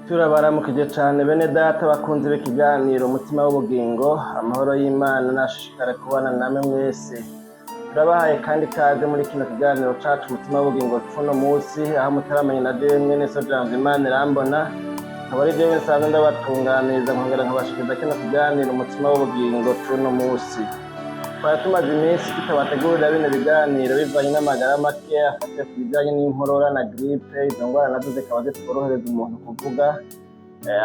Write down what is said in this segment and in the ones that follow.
Turabaramukije cane bene data bakunzi b'ikiganiro Umutima w'Ubugingo. Amahoro y'Imana nashishikare kubana namwe mwese. Turabahaye kandi ikaze muri kino kiganiro cacu Umutima w'Ubugingo cuno musi, aho mutaramenya na jewe mwene so Janvier Imana irambona, akaba ari jewe nsanzwe ndabatunganiriza nkongera nkabashikiriza kino kiganiro Umutima w'Ubugingo cuno musi. Twari tumaze iminsi tutabategurira bino biganiro bivanye n'amagara make afatiye ku bijanye n'inkorora na grippe. Izo ngwara nazo zikaba zitorohereza umuntu kuvuga,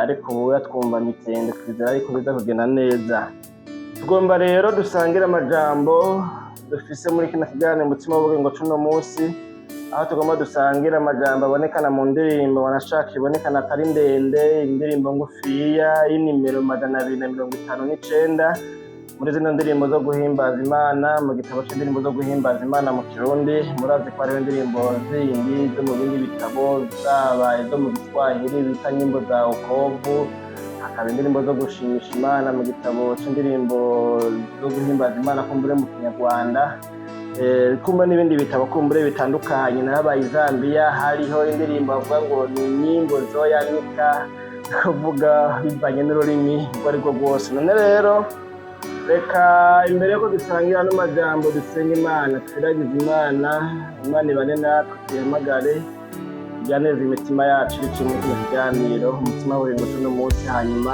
ariko ubu twumva mitende, twizera yuko biza kugenda neza. Tugomba rero dusangire amajambo dufise muri kino kiganiro Umutima w'Ubugingo cuno musi, aho tugomba dusangire amajambo abonekana mu ndirimbo, wanashaka ibonekana atari ndende, indirimbo ngufiya y'inimero 259 muri zino ndirimbo zo guhimbaza Imana, mu gitabo c'indirimbo zo guhimbaza Imana mu Kirundi. Murazi ko hariho indirimbo zindi zo mu bindi bitabo, zaba izo mu Giswahili bita Nyimbo za Wokovu, hakaba indirimbo zo gushimisha Imana mu gitabo c'indirimbo zo guhimbaza Imana kumbure mu Kinyarwanda, kumbe n'ibindi bitabo kumbure bitandukanye. Narabaye i Zambiya, hariho indirimbo bavuga ngo ni Nyimbo Zoyanika, kuvuga bivanye n'ururimi urwo ari rwo rwose. None rero reka imbere yuko dusangira ano majambo dusenga Imana, twiragize Imana. Imana ibane natwe, tuyihamagare iganirize imitima yacu biciye muri kino kiganiro Umutima w'Ubugingo cuno munsi. Hanyuma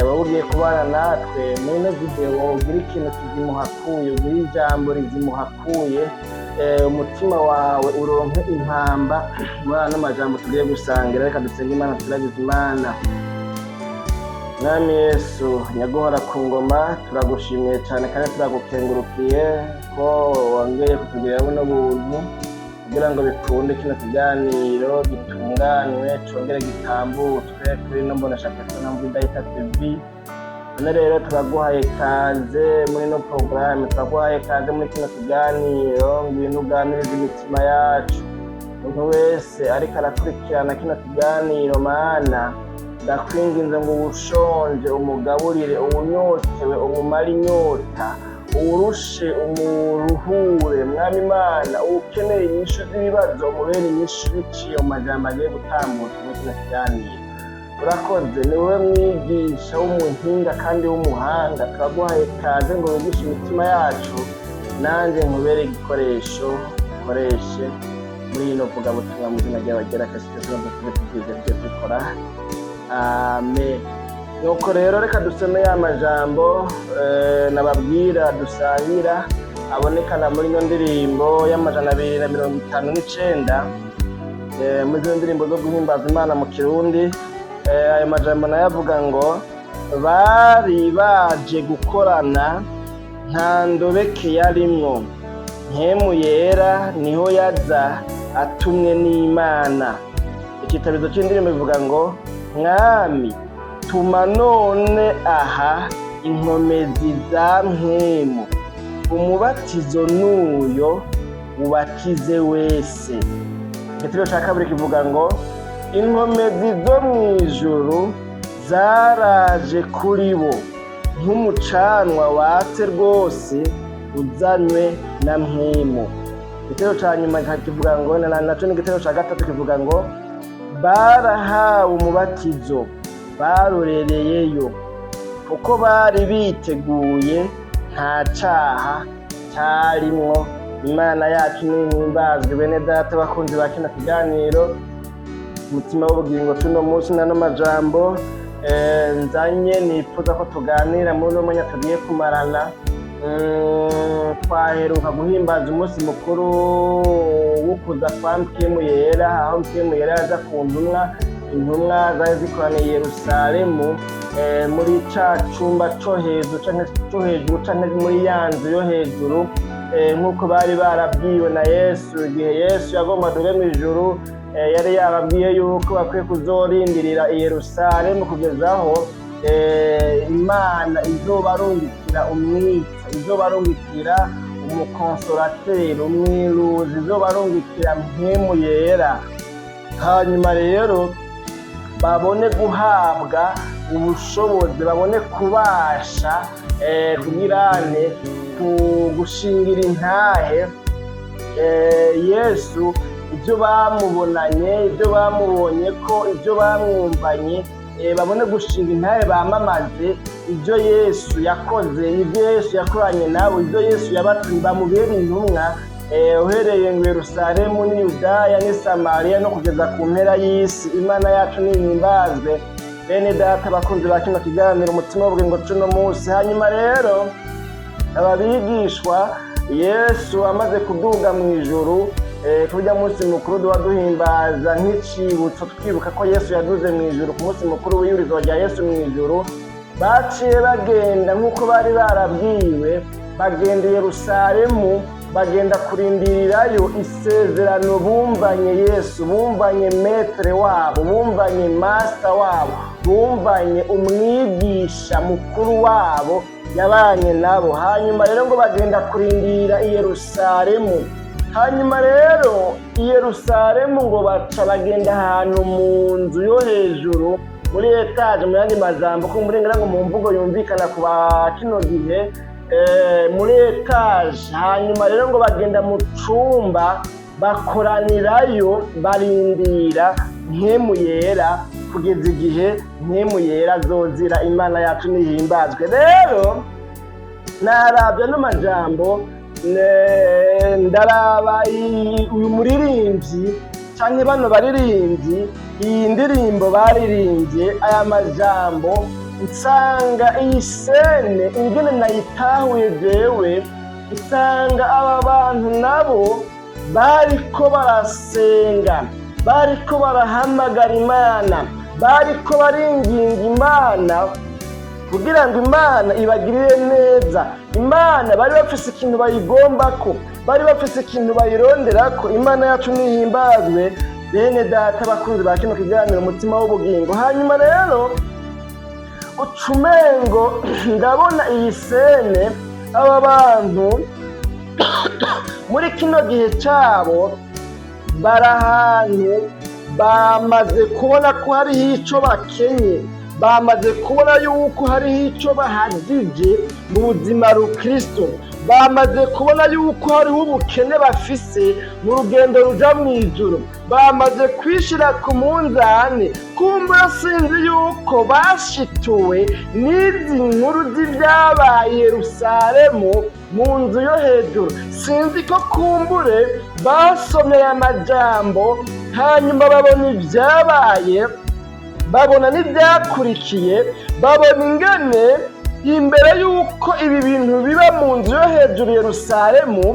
wowe ugiye kubana natwe muri ino video, ugira ikintu kizimuhakuye, ugira ijambo rizimuhakuye, umutima wawe uronke impamba muri ano majambo tugiye gusangira. Reka dusenge Imana, twiragize Imana. Mwami Yesu nyaguhora ku ngoma, turagushimiye cyane kandi turagukengurukiye ko wongeye kutugirira buno buntu kugira ngo bikunde kino kiganiro gitunganywe congere gitambutswe kuri ino mboneshakure na Mvudahita TV. None rero turaguhaye kaze muri ino porogaramu, turaguhaye kaze muri kino kiganiro. Ngwino uganirize imitima yacu. Umuntu wese ariko arakurikirana kino kiganiro, Mana, ndakwinginze ngo uwushonje umugaburire, uwunyotewe umumare inyota, uwurushe umuruhure. Mwami Imana, uwukeneye inyishu z'ibibazo umubere inyishu biciye mu majambo agiye gutambutsa muri kino kiganiro. Urakoze, ni wowe mwigisha w'umuhinga kandi w'umuhanga. Turaguhaye kaze ngo wigishe imitima yacu, nanjye nkubere igikoresho ukoreshe muri ino vugabutumwa. Mu izina ry'abagera Kristo tuba tubyize tugiye dukora, amen. Nuko rero reka dusome ya majambo nababwira dusangira, abonekana muri ino ndirimbo y'259 muri zino ndirimbo zo guhimbaza Imana mu Kirundi. Ayo majambo nayo avuga ngo: "Bari baje gukorana, nta ndobeke yarimwo. Mpwemu Yera niho yaza atumwe n'Imana." Icitabizo c'indirimbo bivuga ngo: "Mwami, tuma none aha inkomezi za Mpwemu, umubatizo nuyo ubatize wese." Igitero ca kabiri kivuga ngo: "Inkomezi zo mw'ijuru zaraje kuri bo nk'umucanwa watse rwose uzanywe na Mpwemu." Igitero ca nyuma kivuga ngo, naco ni igitero ca gatatu, kivuga ngo: "Barahawe umubatizo barorereyeyo, kuko bari biteguye, nta caha cyarimwo." Imana yacu nihimbazwe. Bene data bakunzi ba kino kiganiro Umutima w'Ubugingo tuno munsi, n'ano majambo nzanye nifuza ko tuganira muri uno mwanya tugiye kumarana. Twaheruka guhimbaza umunsi mukuru wo kuza kwa Mpwemu Yera, aho Mpwemu Yera yaza ku ntumwa. Intumwa zari zikoraniye i Yerusalemu, muri ca cumba co hejuru canke co hejuru canke muri ya nzu yo hejuru, nk'uko bari barabwiwe na Yesu igihe Yesu yagomba aduge mw'ijuru. Yari yababwiye yuko bakwiye kuzorindirira i Yerusalemu kugeza aho Imana izobarungikira umwitsa, izobarungikira umukonsorateri, umwiruzi, izobarungikira Mpwemu Yera, hanyuma rero babone guhabwa ubushobozi, babone kubasha kugirane gushingira intahe Yesu. Ibyo bamubonanye, ibyo bamubonye ko, ibyo bamwumvanye, babone gushinga intahe, bamamaze ibyo Yesu yakoze, ibyo Yesu yakoranye nabo, ibyo Yesu yabatumye, bamubera intumwa, uhereye ngo Yerusalemu n'i Yudaya n'i Samariya no kugeza ku mpera y'isi. Imana yacu nihimbazwe, bene data bakunzi ba kino kiganiro Umutima w'Ubugingo cuno munsi. Hanyuma rero aba bigishwa, Yesu amaze kuduga mu ijuru, kurya munsi mukuru duba duhimbaza nk'icibutso, twibuka ko Yesu yaduze mu ijuru, ku munsi mukuru w'iyurizwa rya Yesu mu ijuru, baciye bagenda nk'uko bari barabwiwe, bagenda i Yerusalemu, bagenda kurindirirayo isezerano bumvanye Yesu, bumvanye maître wabo, bumvanye master wabo, bumvanye umwigisha mukuru wabo yabanye nabo. Hanyuma rero ngo bagenda kurindira i Yerusalemu. Hanyuma rero i Yerusalemu ngo baca bagenda ahantu mu nzu yo hejuru, muri étage, mu yandi majambo, ko muri ngira ngo mu mvugo yumvikana ku ba kino gihe, muri étage. Hanyuma rero ngo bagenda mu cumba, bakoranirayo, barindira Mpwemu Yera kugeza igihe Mpwemu Yera azozira. Imana yacu nihimbazwe. Rero narabye ano majambo, ndaraba uyu muririmbyi canke bano baririmbyi, iyi ndirimbo baririmbye, aya majambo, nsanga iyi scène ingene nayitahuye jewe, nsanga aba bantu nabo bariko barasenga, bariko barahamagara Imana, bariko baringinga Imana kugira ngo Imana ibagirire neza. Imana bari bafise ikintu bayigombako, bari bafise ikintu bayironderako. Imana yacu nihimbazwe, bene data bakunzi ba kino kiganiro Umutima w'Ubugingo. Hanyuma rero ucumengo ndabona iyi scène, aba bantu muri kino gihe cabo bari ahantu bamaze kubona ko hariho ico bakenye, bamaze kubona yuko hariho ico bahagije mu buzima rukristo, bamaze kubona yuko hariho ubukene bafise mu rugendo ruja mu ijuru, bamaze kwishira ku munzani. Kumbura sinzi yuko bashituwe n'izi nkuru z'ibyabaye Yerusalemu mu nzu yo hejuru. Sinzi ko kumbure basomye aya majambo, hanyuma babona ibyabaye, babona n'ibyakurikiye, babona ingene imbere y'uko ibi bintu biba mu nzu yo hejuru Yerusalemu,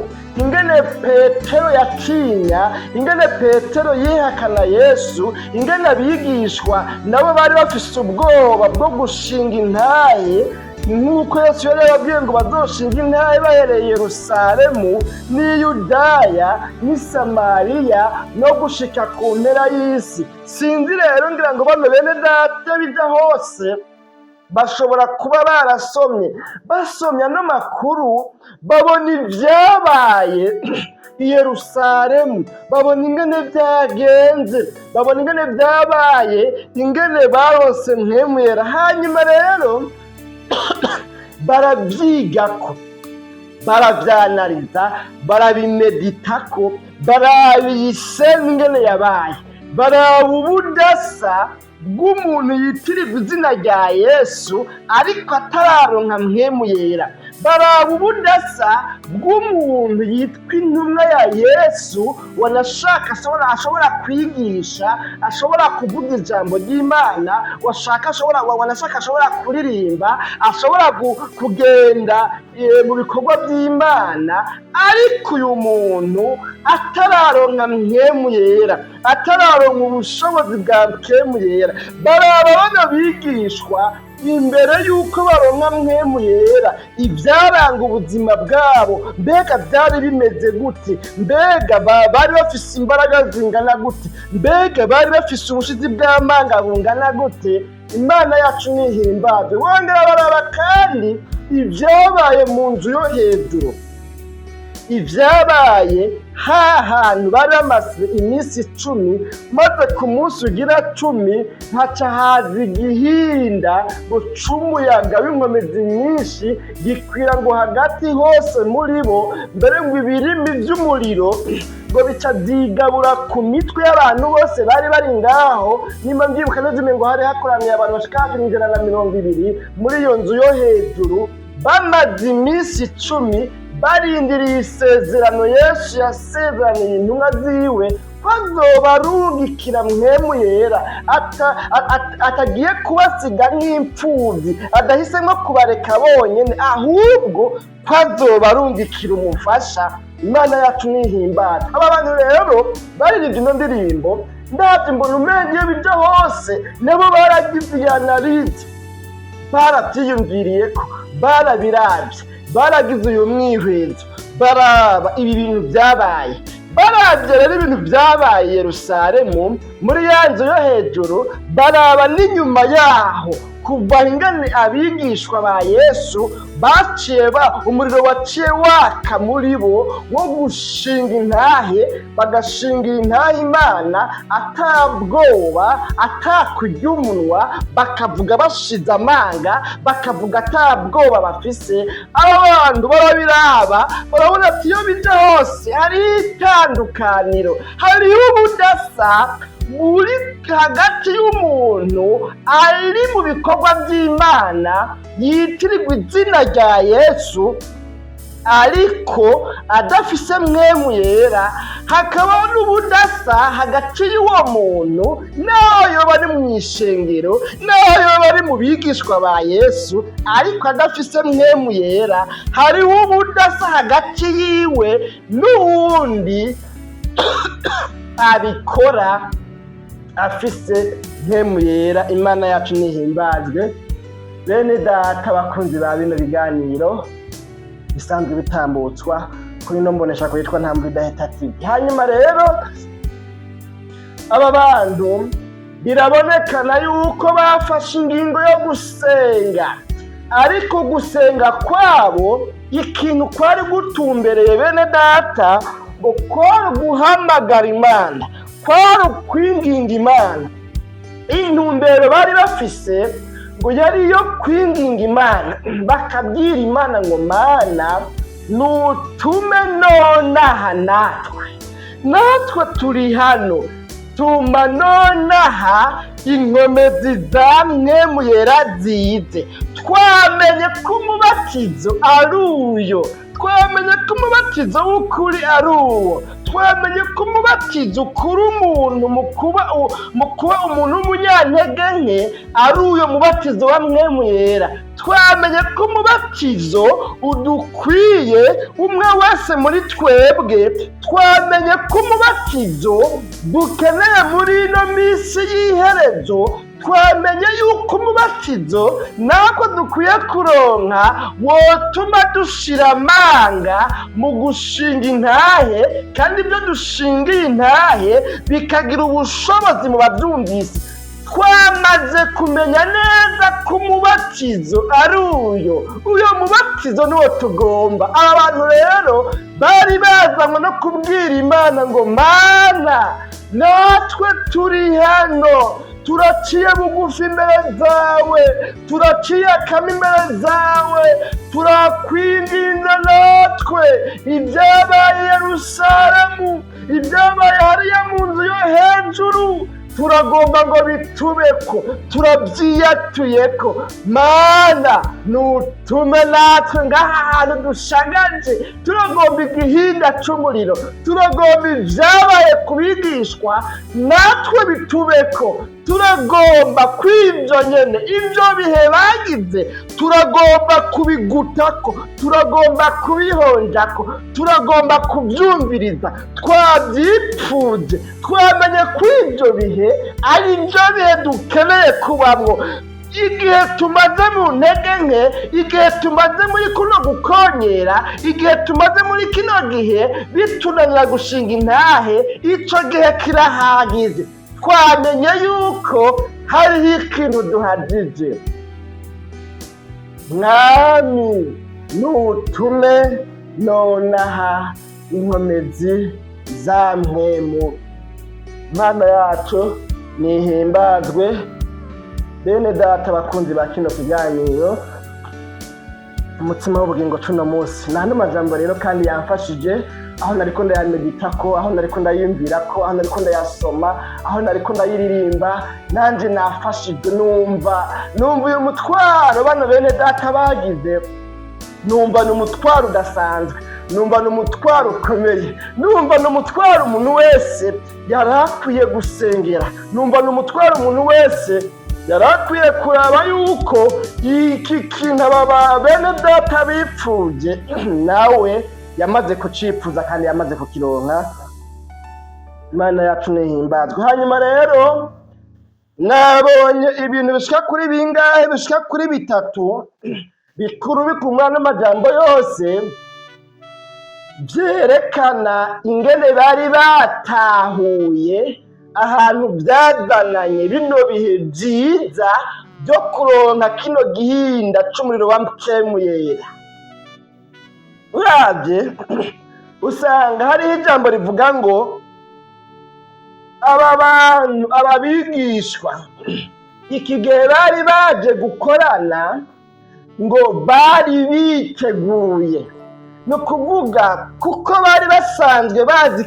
ingene Petero yatinya, ingene Petero yihakana Yesu, ingene abigishwa nabo bari bafise ubwoba bwo gushinga intahe nk'uko Yesu yari yababwiye ngo bazoshinga intahe bahereye Yerusalemu n'i Yudaya n'i Samariya no gushika ku mpera y'isi. Sinzi rero, ngira ngo bano bene data bijya hose bashobora kuba barasomye, basomye ano makuru, babona ibyabaye i Yerusalemu, babona ingene byagenze, babona ingene byabaye, ingene baronse Mpwemu Yera. Hanyuma rero barabyigako, baravyanariza, barabimeditako, baraba iyi scène ingene yabaye, baraba ubudasa bw'umuntu yitirirwa izina rya Yesu ariko atararonka Mpwemu Yera, baraba ubudasa bw'umuntu yitwa intumwa ya Yesu, wanashaka ashobora kwigisha, ashobora kuvuga ijambo ry'Imana, washaka ashobora, wanashaka ashobora kuririmba, ashobora kugenda mu bikorwa by'Imana, ariko uyu muntu atararonka Mpwemu Yera, atararonka ubushobozi bwa Mpwemu Yera. Baraba bano bigishwa imbere y'uko baronka Mpwemu Yera, ibyaranga ubuzima bwabo, mbega byari bimeze gute? Mbega bari bafise imbaraga zingana gute? Mbega bari bafise ubushizi bw'amanga bungana gute? Imana yacu nihimbazwe. Bongera baraba kandi ibyabaye mu nzu yo hejuru, ibyabaye ha hantu bari bamaze iminsi 10, maze ku munsi ugira 10 haca haza igihinda ngo c'umuyaga w'inkomezi nyinshi, gikwira ngo hagati hose muri bo, mbere ngo ibirimi vy'umuriro. Ngo bica byigabura ku mitwe y'abantu bose bari bari ngaho. Nimba mbyibuka neza, umengo hari hakoraniye abantu bashika hafi 120 muri iyo nzu yo hejuru, bamaze iminsi 10 barindiriye isezerano Yesu yasezeraniye intumwa ziwe, ko azobarungikira Mpwemu Yera, atagiye kubasiga nk'imfubyi, adahisemo kubareka bonyine, ahubwo ko azobarungikira umufasha. Imana yacu nihimbara. Aba bantu rero baririmbye ino ndirimbo, ndabyo mbona umenga iyo bijya hose nabo baragize iyi analyse, barabyiyumviriye, ko barabirabye, baragize uyu mwihwezo, baraba ibi bintu byabaye. Barabye rero ibintu byabaye i Yerusalemu muri ya nzu yo hejuru, baraba n'inyuma yaho, kuva ingane abigishwa ba Yesu baciye ba umuriro waciye waka muri bo wo gushinga intahe, bagashinga intahe Imana atabwoba, atakurya umunwa, bakavuga bashize amanga, bakavuga atabwoba bafise. Aba bantu barabiraba, barabona ati iyo bija hose hariho itandukaniro, hariho ubudasa buri hagati y'umuntu ari mu bikorwa by'Imana yitirirwa izina rya Yesu ariko adafise Mpwemu Yera, hakabaho n'ubudasa hagati y'uwo muntu n'aho yoba ari mu ishengero, n'aho yoba ari mu bigishwa ba Yesu ariko adafise Mpwemu Yera. Hariho ubudasa hagati yiwe n'uwundi abikora afise Mpwemu Yera. Imana yacu nihimbazwe. Bene data, bakunzi ba bino biganiro bisanzwe bitambutswa kuri ino mbonesha yitwa Ntambwe Idahita TV, hanyuma rero aba bantu birabonekana yuko bafashe ingingo yo gusenga, ariko gusenga kwabo ikintu kwari gutumbereye, bene data, ngo kwari guhamagara Imana, kwari ukwinginga Imana. Intumbero bari bafise ngo yari iyo kwinginga Imana, bakabwira Imana ngo: "Mana, nutume nonaha natwe turi hano, tuma nonaha inkomezi za Mpwemu Yera zize. Twamenye ko umubatizo ari uyo, twamenye ko umubatizo w'ukuri ari uwo, twamenye ko umubatizo ukura umuntu mu kuba umuntu w'umunyantege nke ari uyo mubatizo wa Mpwemu Yera. Twamenye ko umubatizo udukwiye umwe wese muri twebwe, twamenye ko umubatizo dukeneye muri ino minsi y'iherezo, twamenye yuko umubatizo natwe dukwiye kuronka wotuma dushira amanga mu gushinga intahe, kandi ibyo dushingiye intahe bikagira ubushobozi mu babyumvise. Twamaze kumenya neza ko umubatizo ari uyo mubatizo niwo tugomba." Aba bantu rero bari bazanywe no kubwira Imana ngo: "Mana, natwe turi hano, turaciye bugufi imbere zawe, turaciye akama imbere zawe, turakwinginze natwe ibyabaye Yerusalemu, ibyabaye hariya mu nzu yo hejuru, turagomba ngo bitubeko, turabyiyatuyeko. Mana, nutume natwe ngaha hantu dushagaje, turagomba igihinda c'umuriro, turagomba ibyabaye ku bigishwa natwe bitubeko, turagomba kw'ibyo nyene, ibyo bihe bagize turagomba kubigutako, turagomba kubihonjako, turagomba kubyumviriza, twabyipfuje, twamenye ko ibyo bihe ari byo bihe dukeneye kubamwo. Igihe tumaze mu ntege nke, igihe tumaze muri kuno gukonyera, igihe tumaze muri kino gihe bitunanira gushinga intahe, ico gihe kirahagije. Twamenye yuko hariho ikintu duhagije. Mwami, nutume nonaha inkomezi za Mpwemu." Mana yacu nihimbazwe. Bene data, bakunzi ba kino kiganiro Umutsima w'Ubugingo cuno munsi, ni andi majambo rero kandi yamfashije. Aho nariko ndayameditako, aho nariko ndayiyumvirako, aho nariko ndayasoma, aho nariko ndayiririmba, nanje nafashijwe. Numva uyu mutwaro bano bene data bagize, numva ni umutwaro udasanzwe, numva ni umutwaro ukomeye, numva ni umutwaro umuntu wese yari akwiye gusengera, numva ni umutwaro umuntu wese yari akwiye kuraba yuko iki kintu aba bene data bipfuje nawe yamaze kucipfuza kandi yamaze kukironka. Imana yacu nihimbazwe. Hanyuma rero nabonye ibintu bishika kuri bingahe? Bishika kuri bitatu bikuru bikumwa n'amajambo yose, byerekana ingene bari batahuye ahantu byazananye bino bihe byiza byo kuronka kino gihinda c'umuriro wa Mpwemu Yera. Uravye usanga hariho ijambo rivuga ngo aba bantu, aba bigishwa, iki gihe bari baje gukorana, ngo bari biteguye. Ni ukuvuga kuko bari basanzwe bazi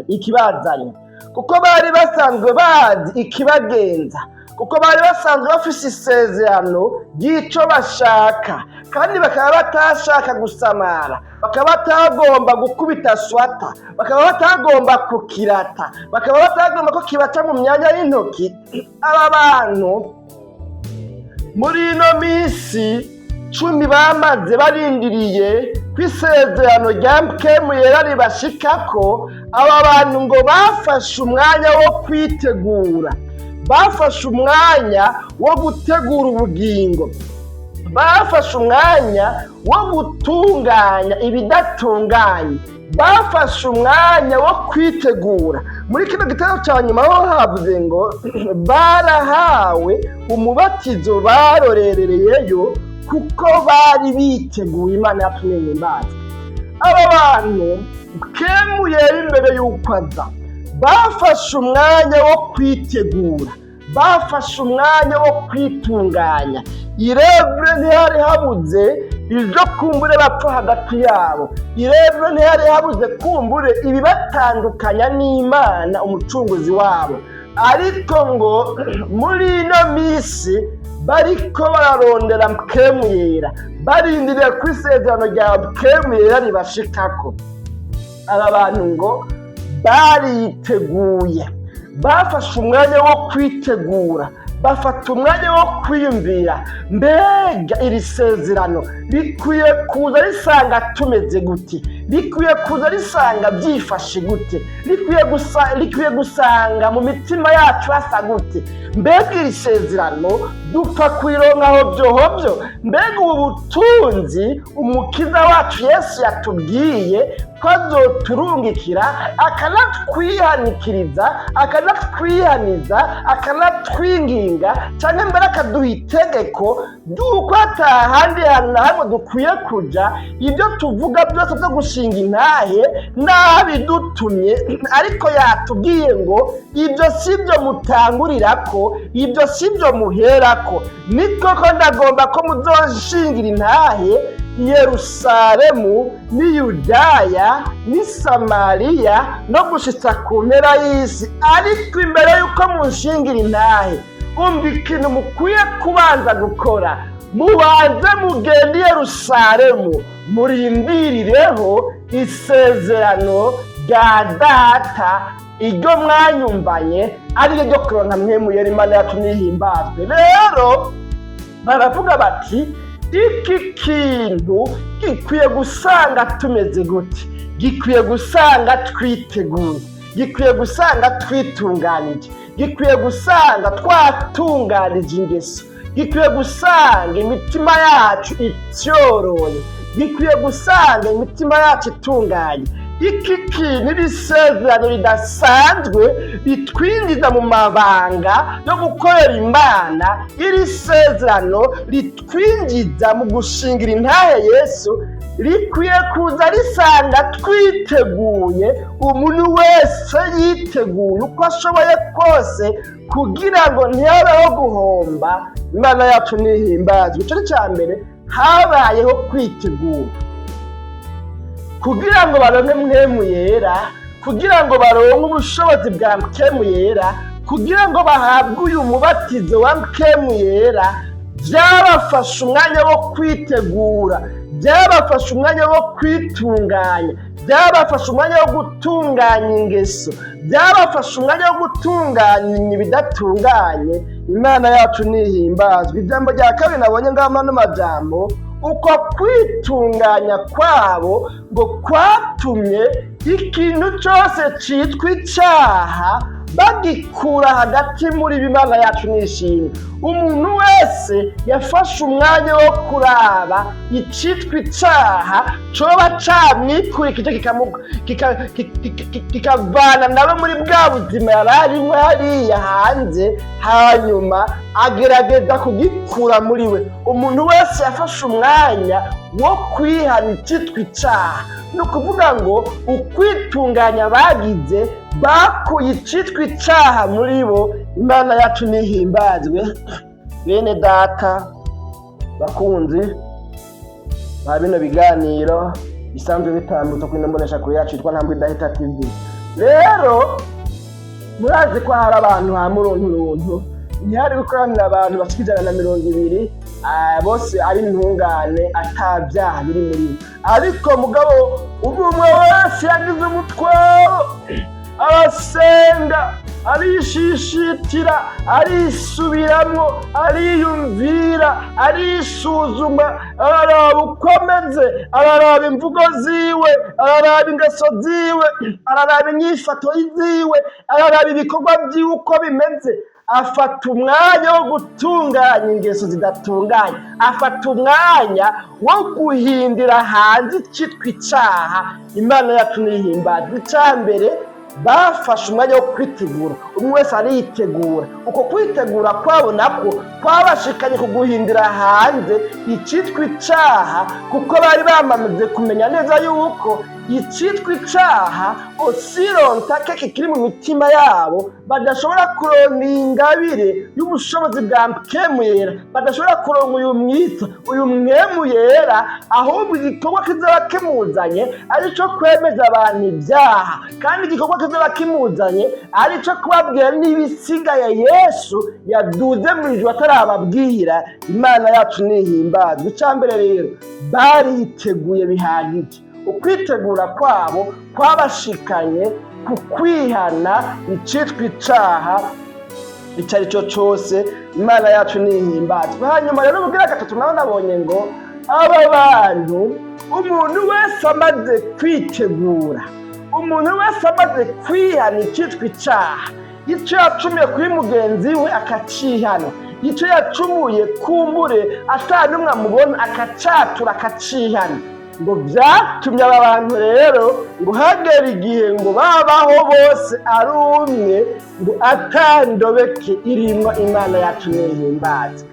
ikibazanye, kuko bari basanzwe bazi ikibagenza, kuko bari basanzwe bafise isezerano ry'ico bashaka, kandi bakaba batashaka gusamara, bakaba batagomba gukubita swata, bakaba batagomba kukirata, bakaba batagomba ko kibaca mu myanya y'intoki. Aba bantu muri ino minsi 10 bamaze barindiriye ko isezerano rya Mpwemu Yera ribashikako, aba bantu ngo bafashe umwanya wo kwitegura, bafashe umwanya wo gutegura ubugingo, bafashe umwanya wo gutunganya ibidatunganye, bafashe umwanya wo kwitegura. Muri kino gitabo cya nyuma ho havuze ngo barahawe umubatizo barorereyeyo kuko bari biteguye. Imana yatumye imbaza. Aba bantu Mpwemu Yera imbere y'uko aza bafashe umwanya wo kwitegura, bafashe umwanya wo kwitunganya. Irebure ntihari habuze ibyo kumbure bapfa hagati yabo, irebure ntihari habuze kumbure ibibatandukanya n'Imana umucunguzi wabo, ariko ngo muri ino minsi bariko bararondera Mpwemu Yera, barindiriye ko isezerano rya Mpwemu Yera ribashikako, aba bantu ngo bariteguye, bafashe umwanya wo kwitegura, bafata umwanya wo kwiyumvira: mbega iri sezerano rikwiye kuza risanga tumeze gute? Rikwiye kuza risanga byifashe gute? Rikwiye gusanga mu mitima yacu hasa gute? Mbega iri sezerano dupfa kurironka hobyo hobyo? Mbega ubu butunzi umukiza wacu Yesu yatubwiye ko azoturungikira, akanatwihanikiriza, akanatwihaniza, akanatwinginga, cyangwa mbere akaduha itegeko ry'uko atahandi hantu na hamwe dukwiye kuja, ibyo tuvuga byose byo gushinga intahe n'abidutumye, ariko yatubwiye ngo ibyo si byo mutangurirako, ibyo si byo muherako. Ni koko ndagomba ko muzoshingira intahe i Yerusalemu n'i Yudaya n'i Samariya no gushitsa ku mpera y'isi, ariko imbere y'uko munshingira intahe, umva ikintu mukwiye kubanza gukora: mubanze mugende i Yerusalemu, murindirireho isezerano rya Data iryo mwanyumvanye, ariryo ryo kuronka Mpwemu Yera. Imana yacu nihimbazwe. Rero baravuga bati: iki kintu gikwiye gusanga tumeze gute? Gikwiye gusanga twiteguye, gikwiye gusanga twitunganije, gikwiye gusanga twatunganije ingeso, gikwiye gusanga imitima yacu ityoroye, gikwiye gusanga imitima yacu itunganye. Iki kintu, iri sezerano ridasanzwe ritwinjiza mu mabanga yo gukorera Imana, iri sezerano ritwinjiza mu gushingira intahe Yesu, rikwiye kuza risanga twiteguye, umuntu wese yiteguye uko ashoboye kose, kugira ngo ntihabeho guhomba. Imana yacu nihimbazwe. Icyo ni icya mbere, habayeho kwitegura. Kugira ngo baronke Mpwemu Yera, kugira ngo baronke ubushobozi bwa Mpwemu Yera, kugira ngo bahabwe uyu mubatizo wa Mpwemu Yera, byabafashe umwanya wo kwitegura, byabafashe umwanya wo kwitunganya, byabafashe umwanya wo gutunganya ingeso, byabafashe umwanya wo gutunganya ibidatunganye. Imana yacu nihimbazwa. Ijambo rya kabiri nabonye ngaho ano majambo, uko kwitunganya kwabo ngo kwatumye ikintu cyose citwa icaha bagikura hagati muri Imana yacu nishimwe. Umuntu wese yafashe umwanya wo kuraba icitwa icaha coba camwikurikije, kikavana nawe muri bwa buzima yari arimwo hariya hanze, hanyuma agerageza kugikura muri we. Umuntu wese yafashe umwanya wo kwihana icitwa icaha, ni ukuvuga ngo ukwitunganya bagize, bakuye icitwa icaha muri bo. Imana yacu nihimbazwe. Bene data bakunzi ba bino biganiro bisanzwe bitambutse kuri ino kure yacu yitwa Ntambwe Idahita TV, rero murazi ko hari abantu ha murunturuntu, ntihari gukoranira abantu bashika 120, bose ari intungane, ata byaha biri muri bo. Ariko mugabo umwe wese yagize umutwaro, arasenga, arishishitira, arisubiramwo, ariyumvira, arisuzuma, araraba uko ameze, araraba imvugo ziwe, araraba ingeso ziwe, araraba inyifato ziwe, araraba ibikorwa vyiwe uko bimeze. Afata umwanya wo gutunganya ingeso zidatunganye, afata umwanya wo guhindira hanze icitwa icaha. Imana yacu nihimbaza. Ica mbere, bafashe umwanya wo kwitegura, umwe wese aritegura. Uko kwitegura kwabo nako kwabashikanye ku guhindira hanze icitwa icaha, kuko bari bamaze kumenya neza yuko icitwa icaha osirontake kikiri mu mitima yabo, badashobora kuronka ingabire y'ubushobozi bwa Mpwemu Yera, badashobora kuronka uyu mwita uyu Mpwemu Yera, ahubwo igikorwa kizaba kimuzanye ari cyo kwemeza abantu ibyaha, kandi igikorwa kizaba kimuzanye ari cyo kubabwira n'ibisigaye Yesu yaduze mu ijuru atarababwira. Imana yacu nihimbazwe. Icya mbere rero, bariteguye bihagije. Ukwitegura kwabo kwabashikanye ku kwihana icitwa icaha icyo ari cyo cyose. Imana yacu nihimbazwe. Hanyuma rero ubwira gatatu nawe nabonye ngo aba bantu, umuntu wese amaze kwitegura, umuntu wese amaze kwihana icitwa icaha, icyo yacumuye kuri mugenzi we akacihana, icyo yacumuye kumbure ata n'umwe amubona akacatura akacihana, ngo byatumye aba bantu rero ngo hagera igihe ngo babaho bose ari umwe, ngo atandobeke irimwo. Imana yacu nihimbaza.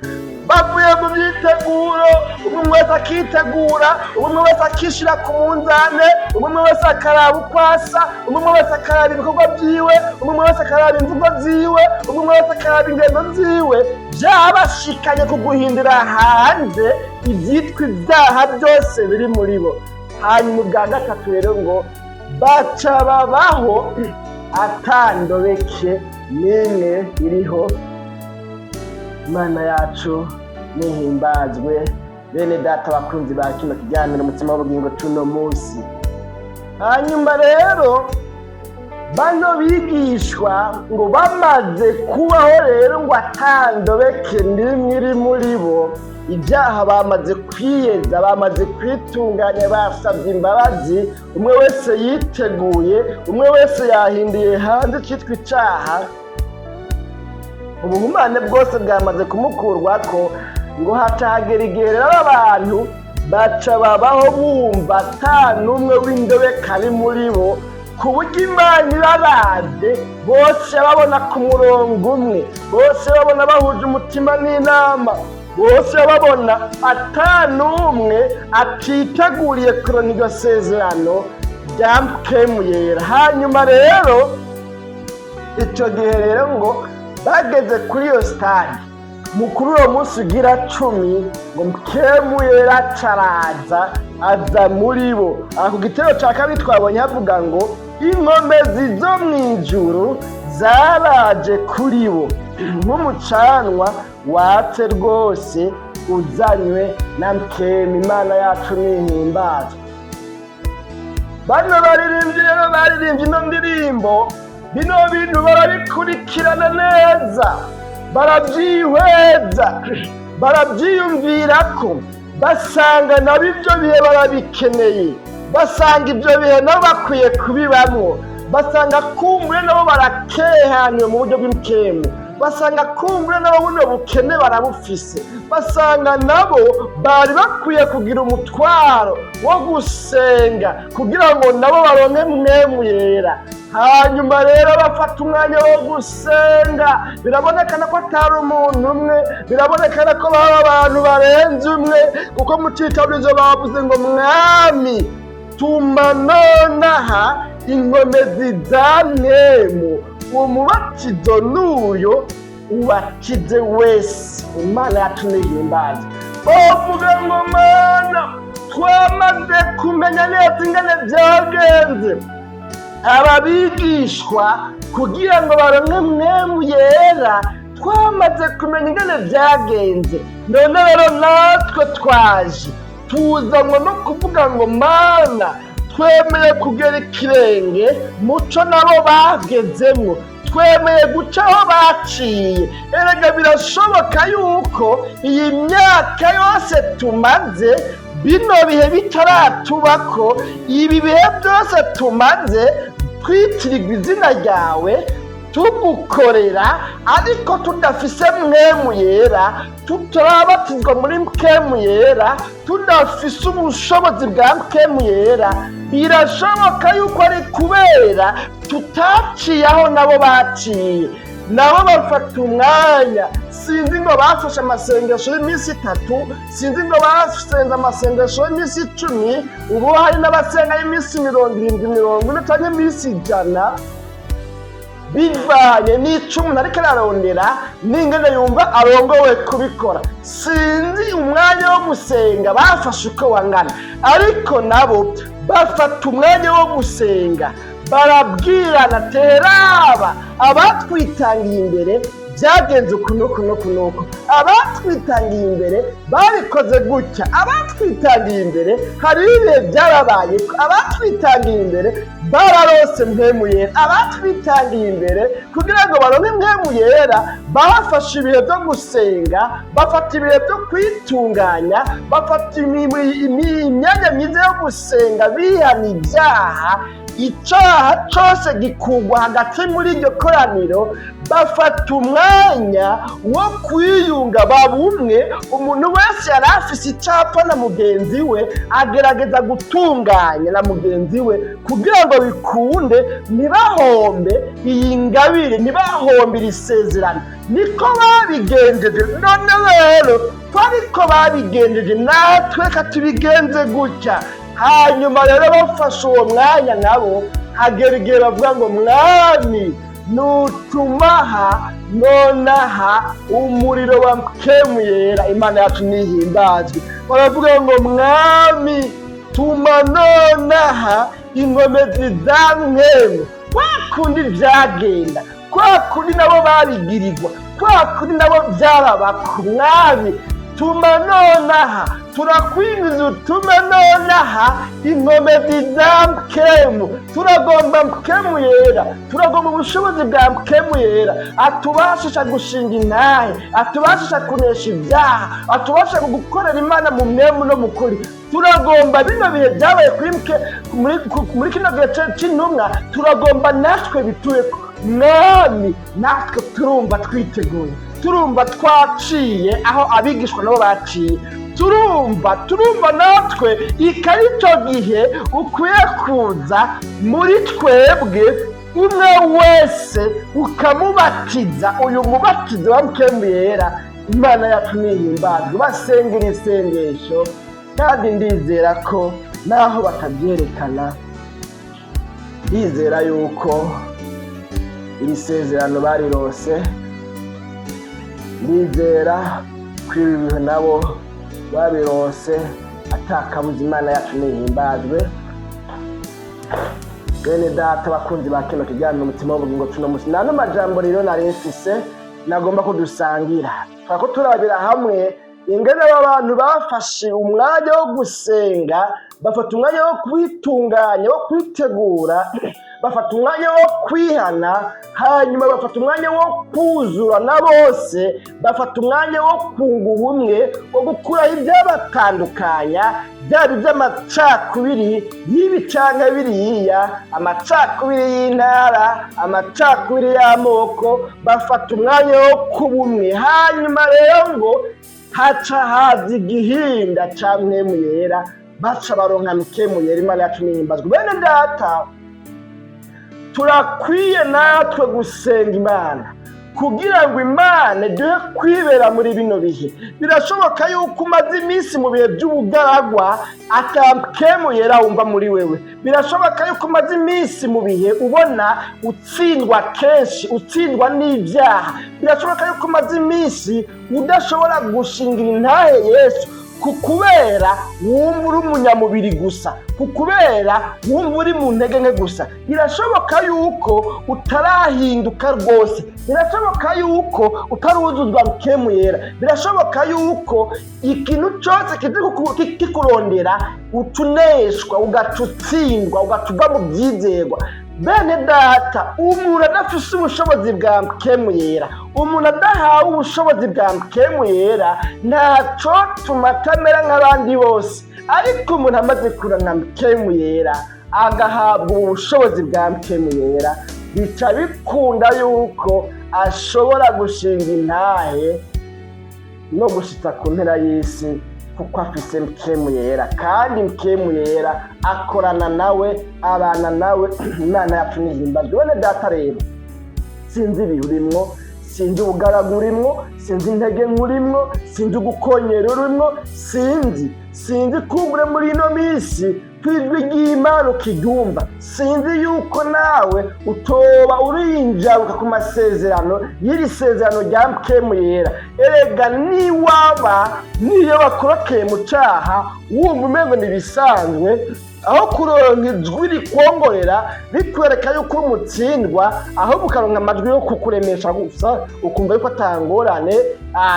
Bavuye mu myiteguro, umwe wese akitegura, umwe wese akishira ku munzane, umwe wese akaraba uko asa, umwe wese akaraba ibikorwa byiwe, umwe wese akaraba imvugo ziwe, umwe wese akaraba ingendo ziwe. Byabashikanye ku guhindura hanze ibyitwa ibyaha byose biri muri bo. Hanyuma ubwa gatatu rero ngo baca babaho atandobeke n'imwe iriho. Imana yacu nihimbazwe. Bene data bakunzi ba kino kiganiro Umutima w'Ubugingo tuno munsi, hanyuma rero bano bigishwa ngo bamaze kubaho rero ngo atandobeke n'imwe iri muri bo, ibyaha bamaze kwiyeza, bamaze kwitunganya, basabye imbabazi, umwe wese yiteguye, umwe wese yahinduye hanze icyitwa icaha, ubuhumane bwose bwamaze kumukurwako, ngo hatagera igihe rero abantu baca babaho bumva ata n'umwe w'indobeka ari muri bo, ku buryo Imana ibaravye bose babona ku murongo umwe, bose babona bahuje umutima n'inama, bose babona ata n'umwe atiteguriye kuronka iryo sezerano rya Mpwemu Yera. Hanyuma rero icyo gihe rero ngo bageze kuri iyo stade, mukuru uwo munsi ugira 10, ngo Mpwemu Yera acaraza. Aza muri bo. Aha ku gitero ca kabiri twabonye havuga ngo inkomezi zo mw'ijuru zaraje kuri bo nk'umucanwa watse rwose uzanywe na Mpwemu. Imana yacu nihimbazwe. Bano baririmbyi rero baririmbye ino ndirimbo, bino bintu barabikurikirana neza, barabyihweza, barabyiyumvirako, basanga nabo ibyo bihe barabikeneye, basanga ibyo bihe nabo bakwiye kubibamwo, basanga kumbure nabo barakehaniwe mu buryo bw'impwemu, basanga kumbure nabo buno bukene barabufise, basanga nabo bari bakwiye kugira umutwaro wo gusenga kugira ngo nabo baronke Mpwemu Yera. Hanyuma rero bafata umwanya wo gusenga. Birabonekana ko atari umuntu umwe, birabonekana ko baba abantu barenze umwe, kuko mu citabirizo bavuze ngo: "Mwami, tuma nonaha inkomezi za Mpwemu, umubatizo n'uyo ubakize wese." Imana yacu nihimbaze. Bavuga ngo: "Mana, twamaze kumenya neza ingene vyagenze aba bigishwa kugira ngo baronke Mpwemu Yera. Twamaze kumenya ingene vyagenze. None rero natwe twaje tuzanwa no kuvuga ngo: Mana, twemeye kugera ikirenge muco nabo bagezemwo, twemeye guca aho baciye." Erega birashoboka yuko iyi myaka yose tumaze bino bihe bitaratubako, ibi bihe byose tumaze twitirirwa izina ryawe, tugukorera, ariko tudafise Mpwemu Yera, tutarabatizwa muri Mpwemu Yera, tudafise ubushobozi bwa Mpwemu Yera. Birashoboka yuko ari kubera tutaciye aho nabo baciye. Nabo bafata umwanya, sinzi ngo bafashe amasengesho y'iminsi 3, sinzi ngo basenze amasengesho y'iminsi 10, ubu hari n'abasenga y'iminsi 70, 40 cyangwa iminsi 100, bivanye n'ico umuntu ariko ararondera n'ingene yumva arongowe kubikora. Sinzi umwanya wo gusenga bafashe uko wangana, ariko nabo bafata umwanya wo gusenga, barabwirana: "Teraba abatwitangiye imbere byagenze uku n'uku n'uku n'uku, abatwitangiye imbere babikoze gutya, abatwitangiye imbere hari ibihe byarabaye, abatwitangiye imbere bararose Mpwemu Yera, abatwitangiye imbere kugira ngo baronke Mpwemu Yera bafashe ibihe byo gusenga, bafata ibihe byo kwitunganya, bafata imyanya myiza yo gusenga, bihana ibyaha, icaha cose gikugwa hagati muri iryo koraniro, bafata umwanya wo kwiyunga, baba umwe. Umuntu wese yari afise icapa na mugenzi we, agerageza gutunganya na mugenzi we kugira ngo bikunde, ntibahombe iyi ngabire, ntibahombe iri sezerano. Niko babigenjeje. None rero ko ariko babigenjeje, natwe reka tubigenze gutya." Hanyuma rero bafashe uwo mwanya nabo, hagera igihe bavuga ngo: "Mwami, nutumaha nonaha umuriro wa Mpwemu Yera." Imana yacu nihimbazwe. Baravuga ngo: "Mwami, tuma nonaha inkomezi za Mpwemu, kwa kundi vyagenda, kwa kundi nabo babigirirwa, kwa kundi nabo vyaraba ku Mwami, tuma nonaha, turakwinjiza, utume nonaha inkomezi za Mpwemu. Turagomba Mpwemu Yera, turagomba ubushobozi bwa Mpwemu Yera atubashisha gushinga intahe, atubashisha kunesha ibyaha, atubashisha gukorera Imana mu mpwemu no mu kuri. Turagomba bino bihe byabaye kuri muri kino gihe c'intumwa, turagomba natwe bitubeko. Mwami, natwe turumva twiteguye, turumva twaciye aho abigishwa nabo baciye, turumva natwe ikaba ico gihe ukwiye kuza muri twebwe, umwe wese ukamubatiza uyu mubatizo wa Mpwemu Yera." Imana yacu nihimbazwe. Basengera isengesho, kandi ndizera ko naho batabyerekana, ndizera yuko iri sezerano barirose, ndizera ko ibi bihe nabo babirose. Atakabuza, Imana yacu nihimbazwe. Bene data bakunzi ba kino kiganiro Umutima w'Ubugingo, tuno musi nano majambo rero nari mfise nagomba kudusangira. Twako turabira hamwe ingene aba bantu bafashe umwanya wo gusenga, bafata umwanya wo kwitunganya, wo kwitegura, bafata umwanya wo kwihana, hanyuma bafata umwanya wo kuzura na bose, bafata umwanya wo kunga ubumwe, wo gukuraho ibyabatandukanya, byaba iby'amacakubiri y'ibi canke biriya, amacakubiri y'intara, amacakubiri y'amoko. Bafata umwanya wo kuba umwe. Hanyuma rero ngo haca haza igihinda ca Mpwemu Yera, baca baronka Mpwemu Yera. Imana yacu nihimbazwe. Bene data, turakwiye natwe gusenga Imana kugira ngo Imana iduhe kwibera muri bino bihe. Birashoboka yuko umaze iminsi mu bihe by'ubugaragwa, ata Mpwemu Yera wumva muri wewe. Birashoboka yuko umaze iminsi mu bihe ubona utsindwa kenshi, utsindwa n'ibyaha. Birashoboka yuko umaze iminsi udashobora gushingira intahe Yesu ku kubera wumva uri umunyamubiri gusa, ku kubera wumva uri mu ntege nke gusa. Birashoboka yuko utarahinduka rwose. Birashoboka yuko utaruzuzwa Mpwemu Yera. Birashoboka yuko ikintu cyose kije kikurondera utuneshwa, ugaca utsindwa, ugaca uva mu byizerwa. Bene data, umuntu adafise ubushobozi bwa Mpwemu Yera, umuntu adahawe ubushobozi bwa Mpwemu Yera, ntaco tuma atamera nk'abandi bose. Ariko umuntu amaze kuronka Mpwemu Yera, agahabwa ubu bushobozi bwa Mpwemu Yera, bica bikunda yuko ashobora gushinga intahe no gushitsa ku mpera y'isi, kuko afise Mpwemu Yera, kandi Mpwemu Yera akorana nawe, abana nawe. Imana yacu nihimbazwe. Bene data rero, sinzi ibihe urimwo, sinzi ubugaragu urimwo, sinzi intege nkurimwo, sinzi ugukonyera urimwo, sinzi kumbure muri ino minsi kwijwi ry'Imana ukiryumva. Sinzi yuko nawe utoba urinjaruka ku masezerano y'iri sezerano rya Mpwemu Yera. Erega niwaba niyo bakorokeye mu caha, wumva umengo ntibisanzwe, aho kuronka ijwi rikwongorera bikwereka yuko uri umutsindwa, ahubwo ukaronka amajwi yo kukuremesha gusa, ukumva yuko atangorane,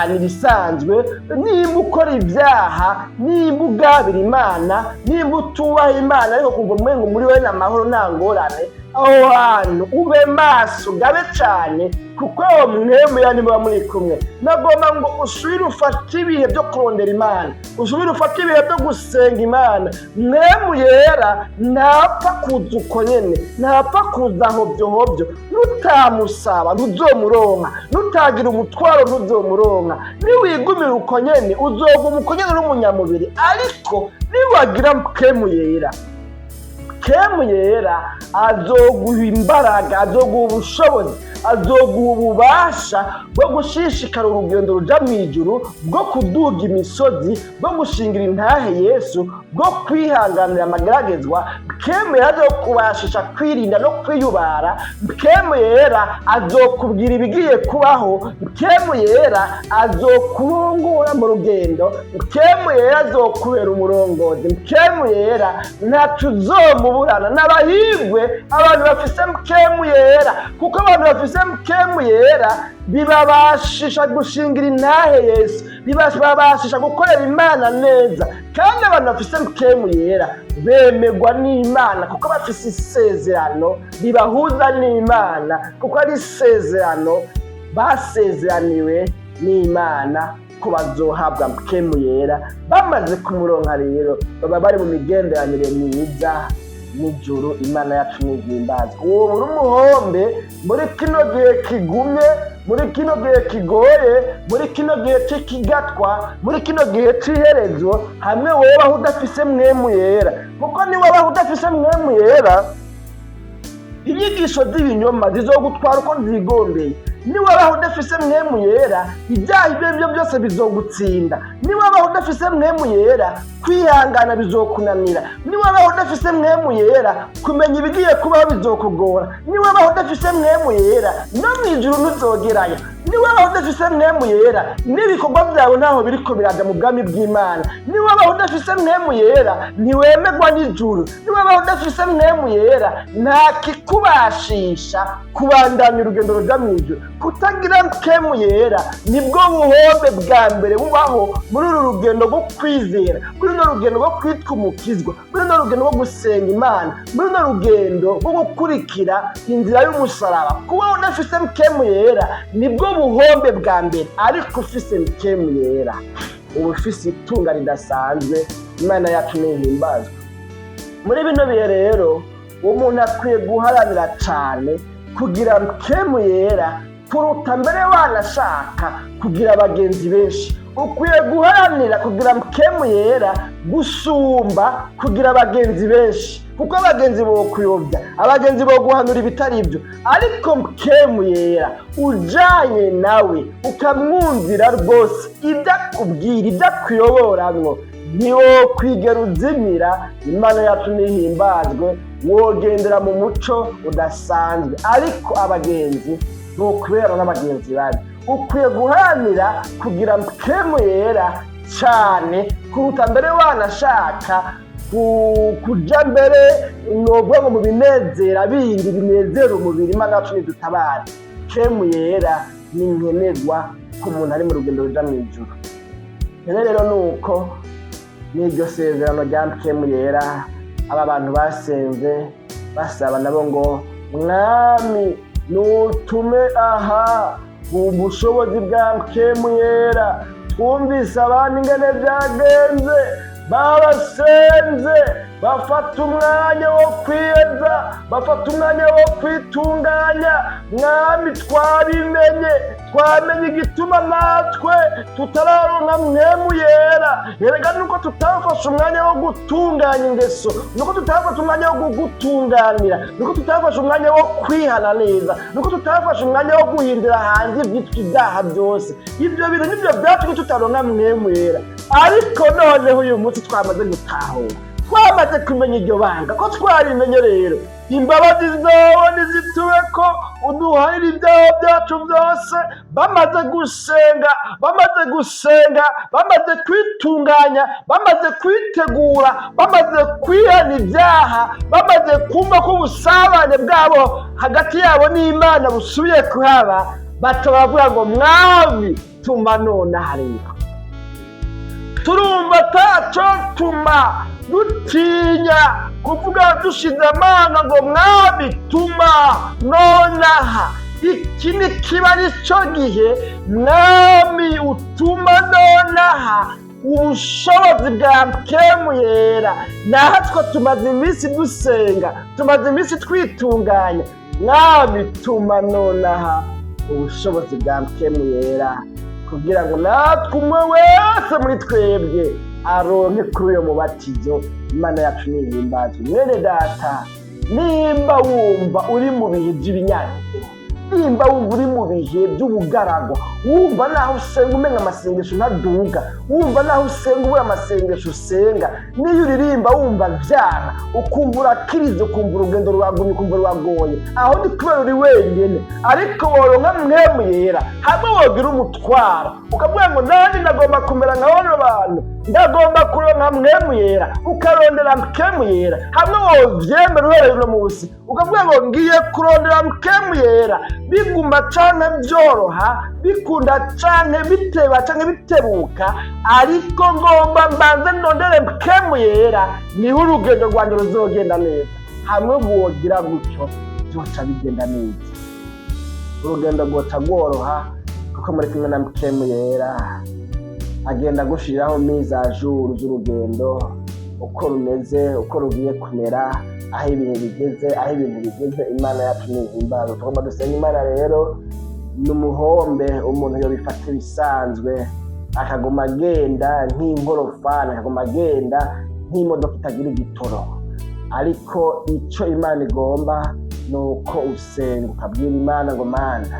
ntibisanzwe. Nimba ukora ibyaha, nimba ugabira Imana, nimba utubaha Imana, ariko kumva umengo muri wowe ni amahoro, nta ngorane, aho hantu ube maso, gabe cyane, kuko aho Mpwemu niba muri kumwe. Nagomba ngo usubire ufate ibihe byo kurondera Imana, usubire ufate ibihe byo gusenga Imana. Mpwemu Yera ntapfa kuza uko nyene, ntapfa kuza hobyo hobyo. Nutamusaba ntuzomuronka, nutagira umutwaro ntuzomuronka. Niwigumira uko nyene, uzoguma uko nyene uri umunyamubiri. Ariko niwagira Mpwemu Yera, Mpwemu Yera azoguha imbaraga, azoguha ubushobozi, azoguha ububasha bwo gushishikara urugendo ruja mu ijuru, bwo kuduga imisozi, bwo gushingira intahe Yesu, bwo kwihanganira amageragezwa. Mpwemu Yera azokubashisha kwirinda no kwiyubara. Mpwemu Yera azokubwira ibigiye kubaho. Mpwemu Yera azokurongora mu rugendo. Mpwemu Yera azokubera umurongozi. Mpwemu Yera ntaco uzomuburana. N'abahirwe abantu bafise Mpwemu Yera, kuko abantu bafise Mpwemu Yera bibabashisha gushingira intahe Yesu, bibabashisha gukorera Imana neza. Kandi abantu bafise Mpwemu Yera bemerwa n'Imana, kuko bafise isezerano ribahuza n'Imana, kuko ari isezerano basezeraniwe n'Imana ko bazohabwa Mpwemu Yera. Bamaze kumuronka rero, baba bari mu migenderanire myiza n'ijuru. Imana yacu nihimbazwe. Uwo buri umuhombe muri kino gihe kigumye, muri kino gihe kigoye, muri kino gihe cy'ikigatwa, muri kino gihe cy'iherezo, hamwe wobaho udafise Mpwemu Yera. Kuko niwabaho udafise Mpwemu Yera, inyigisho z'ibinyoma zizogutwara uko zigombeye. Niwabaho udafise Mpwemu Yera, ibyaha ibyo aribyo byose bizogutsinda. Niwabaho udafise Mpwemu Yera, kwihangana bizokunanira. Niwabaho udafise Mpwemu Yera, kumenya ibigiye kubaho bizokugora. Niwabaho udafise Mpwemu Yera, no mu ijuru ntuzogerayo. Niwabaho udafise Mpwemu Yera, n'ibikorwa byawe ntaho biriko biraja mu bwami bw'Imana. Niwabaho udafise Mpwemu Yera, ntiwemerwa n'ijuru. Niwabaho udafise Mpwemu Yera, nta kikubashisha kubandanya urugendo ruja mu ijuru. Kutagira Mpwemu Yera nibwo buhombe bwa mbere bubaho muri uru rugendo rwo kwizera, muri runo rugendo rwo kwitwa umukizwa, muri runo rugendo rwo gusenga Imana, muri runo rugendo rwo gukurikira inzira y'umusaraba. Kuba udafise Mpwemu Yera nibwo buhombe bwa mbere, ariko ufise Mpwemu Yera uba ufise itunga ridasanzwe. Imana yacu ntihimbazwa. Muri bino bihe rero, umuntu akwiye guharanira cane kugira Mpwemu Yera kuruta mbere wanashaka kugira abagenzi benshi. Ukwiye guharanira kugira Mpwemu Yera gusumba kugira abagenzi benshi, kuko abagenzi bokuyobya, abagenzi boguhanura ibitari ibyo, ariko Mpwemu Yera ujanye nawe ukamwumvira rwose, ibyo akubwira, ibyo akuyoboramwo, ntiwokwigera uzimira. Imana yacu ntihimbazwe. Wogendera mu muco udasanzwe, ariko abagenzi ntukubera n'abagenzi babi. Ukwiye guharanira kugira Mpwemu Yera cyane kuruta mbere wanashaka kuja mbere novuga ngo mu binezera bindi binezera umubiri. Imana yacu nidutabare. Mpwemu Yera ni nkenerwa ku muntu ari mu rugendo ruja mu ijuru. Rero ni uko n'iryo sezerano rya Mpwemu Yera, aba bantu basenze basaba nabo ngo: "Mwami, nutume aha ubushobozi bwa Mpwemu Yera. Twumvise abandi ingene byagenze, babasenze, bafata umwanya wo kwiyeza, bafata umwanya wo kwitunganya. Mwami, twabimenye, twamenye igituma natwe tutararonka Mpwemu Yera. Erega nuko tutafashe umwanya wo gutunganya ingeso, nuko tutafashe umwanya wo kugutunganira, nuko tutafashe umwanya wo kwihana neza, nuko tutafashe umwanya wo guhindura hanze ibyitwa ibyaha byose. Ibyo bintu nibyo byatumye tutaronka Mpwemu Yera. Ariko noneho uyu munsi twamaze gutahura, twamaze kumenya iryo banga. Ko twarimenye rero, imbabazi zawe nizitube ko uduharire ibyaha byacu byose." Bamaze gusenga, bamaze gusenga, bamaze kwitunganya, bamaze kwitegura, bamaze kwihana ibyaha, bamaze kumva ko ubusabane bwabo hagati yabo n'Imana busubiye kuhaba, baca baravuga ngo: "Mwami, tuma nonaha rero. Turumva ataco tuma dutinya kuvuga dushize amanga ngo: 'Mwami, tuma nonaha.' Iki ni kiba ari cyo gihe, Mwami, utuma nonaha ubushobozi bwa Mpwemu Yera. Natwe tumaze iminsi dusenga, tumaze iminsi twitunganya. Mwami, tuma nonaha ubushobozi bwa Mpwemu Yera, kugira ngo natwe umwe wese muri twebwe aronke kuri uyo mubatizo." Imana yacu nihimbazwe. Mwene data, nimba wumva uri mu bihe by'ibinyantekerezo, nimba wumva uri mu bihe by'ubugaragwa, wumva naho usenga umenga amasengesho ntaduga, wumva naho usenga ubura amasengesho usenga, niyo uririmba wumva vyara, ukumva urakiriza, ukumva urugendo ruragumye, ukumva ruragoye, aho ni kubera uri wenyene. Ariko woronka Mpwemu Yera, hamwe wogira umutwaro ukavuga ngo: "Nandi ndagomba kumera nka bano bantu, ndagomba kuronka Mpwemu Yera," ukarondera Mpwemu Yera, hamwe wovyemera uhereye uno munsi ukavuga ngo: "Ngiye kurondera Mpwemu Yera, biguma canke vyoroha, bikunda canke biteba canke bitebuka, ariko ngomba mbanze ndondere Mpwemu Yera, niho urugendo rwanjye ruzogenda neza." Hamwe wogira gutyo, vyoca bigenda neza, urugendo rwoca rworoha, kuko muri kumwe na Mpwemu Yera, agenda gushiriraho mise à jour z'urugendo, uko rumeze, uko rugiye kumera, aho ibihe bigeze, aho ibintu bigeze. Imana yacu nihimbazwe. Tugomba dusenga Imana rero. Ni umuhombe umuntu yobifata ibisanzwe, akaguma agenda nk'inkorofani, akaguma agenda nk'imodoka itagira igitoro. Ariko icyo Imana igomba ni uko usenga ukabwira Imana ngo: "Mana,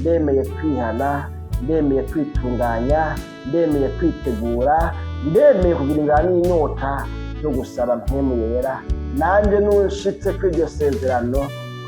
Ndemeye kwihana, ndemeye kwitunganya, ndemeye kwitegura, ndemeye kugira inzara n'inyota yo gusaba Mpwemu Yera. Nanjye nunshitse kuri iryo sezerano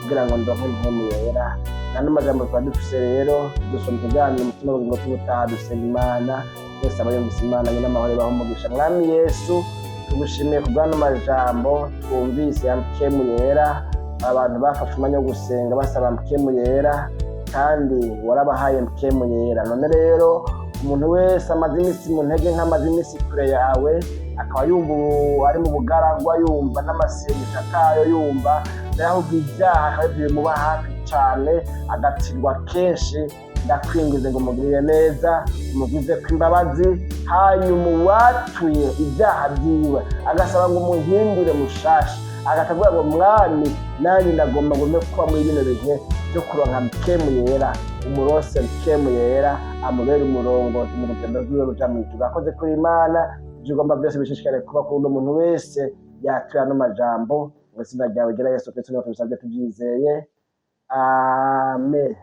kugira ngo ndonke Mpwemu Yera. Nano majambo twari dufise rero, dusoma ikiganiro Umutima w'Ubugingo cy'ubutaha. Dusenga Imana wese aba yumvise. Imana nyine amahoro ibahe umugisha. Mwami Yesu, tugushimiye ku bw'ano majambo twumvise ya Mpwemu Yera. Abantu bafashe umwanya wo gusenga basaba Mpwemu Yera, kandi warabahaye Mpwemu Yera. None rero umuntu wese amaze iminsi mu ntege, nk'amaze iminsi kure yawe, akaba yumva ubu ari mu bugaragwa, yumva n'amasengesho atayo, yumva ahubwo ibyaha akaba aribyo bimuba hafi cane, agatsindwa kenshi, ndakwingize ngo umugirire neza, umugize ko imbabazi. Hanyuma uwatuye ibyaha byiwe agasaba ngo umuhindure mushasha, agatavuga ngo: "Mwami, nanjye ndagomba ngo kuba muri bino bihe byo kuronka Mpwemu Yera," umurose Mpwemu Yera, amubere umurongozi mu rugendo rwiwe ruja mu ijuru. Akoze kuri Imana, ibyo ugomba byose bishishikare kuba kuri uno muntu wese yatuye ano majambo. Mu izina ryawe ryera Yesu Kristo niho tubisabye tubyizeye, amen.